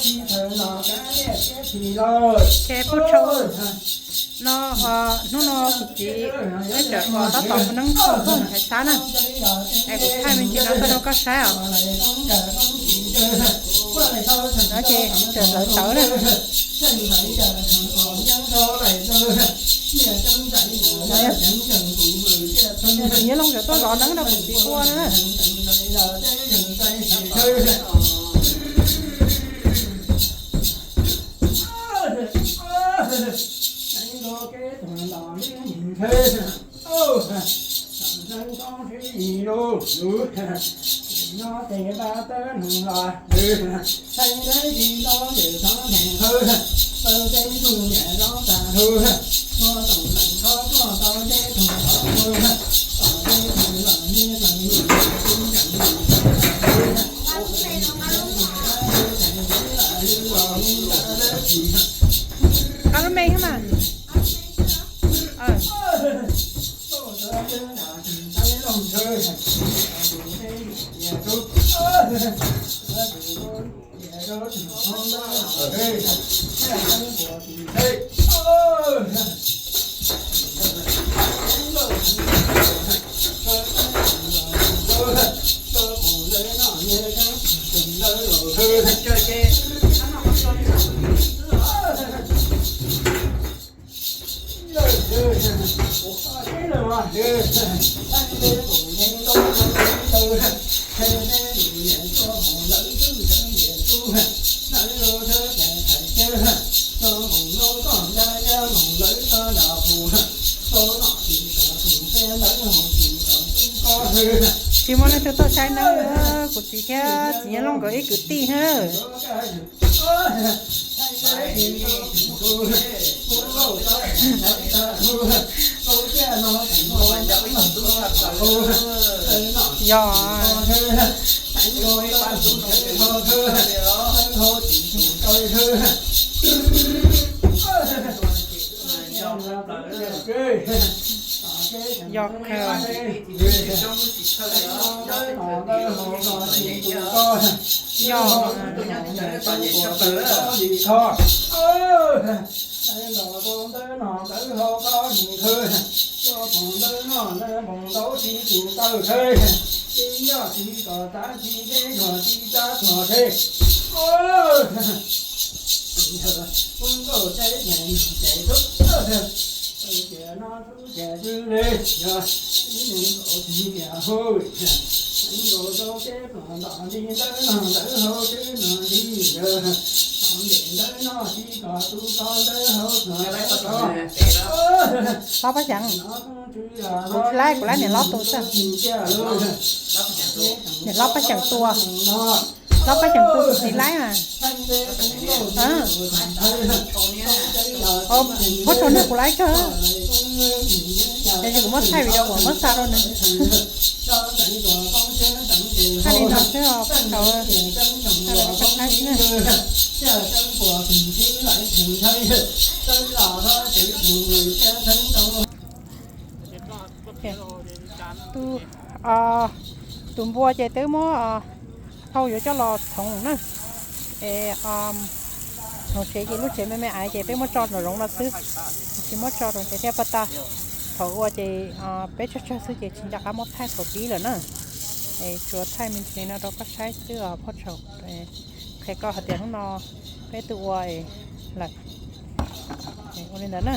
Ces phooj ywg, no, hnub no kuv txiv peb tseem ua tab tom ua neeb txog tuaj nrhiav xab na, es kuv thaij me ntsis no tuaj rau koj saib os. No ces tseem hlawv tawv na. Txiv Nyiaj Looj tseem tuaj zov neeb rau kuv txiv ua na. Qab lub me thiab mas. Tsis muaj leej twg tuaj saib neeb, kuv txiv thiab txiv Nyiaj Looj nkawd ib kwv tij na. Yog. Yog kawg. Yog. Hlob Paj Xyeem, kuv tsis laib, kuv laib niam hlob tus xwb. Niam hlob Paj Xyeem tus, hlob Paj Xyeem tus kuv tsis laib mas. Pob tsaus nag kuv laib kawg, tiam sis kuv muab thaij video kuv muab xa rau nws. Thaij li no xwb os, pob tsaus, thaij li no rau koj saib xwb na. Tus, tus npua ces twb muab thau yuav coj los txhoov na. Es hauv tsev ces lub tsev me me aiv ces peb muab tso nraum zoov no xwb, tsis muab tso rau tsev thiab pas tas. Thaum ua ces peb tsawg tsawg xwb ces tsis nco qab muab thaij thaum pib lawm na. Es tsuas thaij me ntsis li no rau koj saib xwb os pob tsaus. Qhia koj hais tias hnub no peb twb ua lawm. Ua li ntawd na.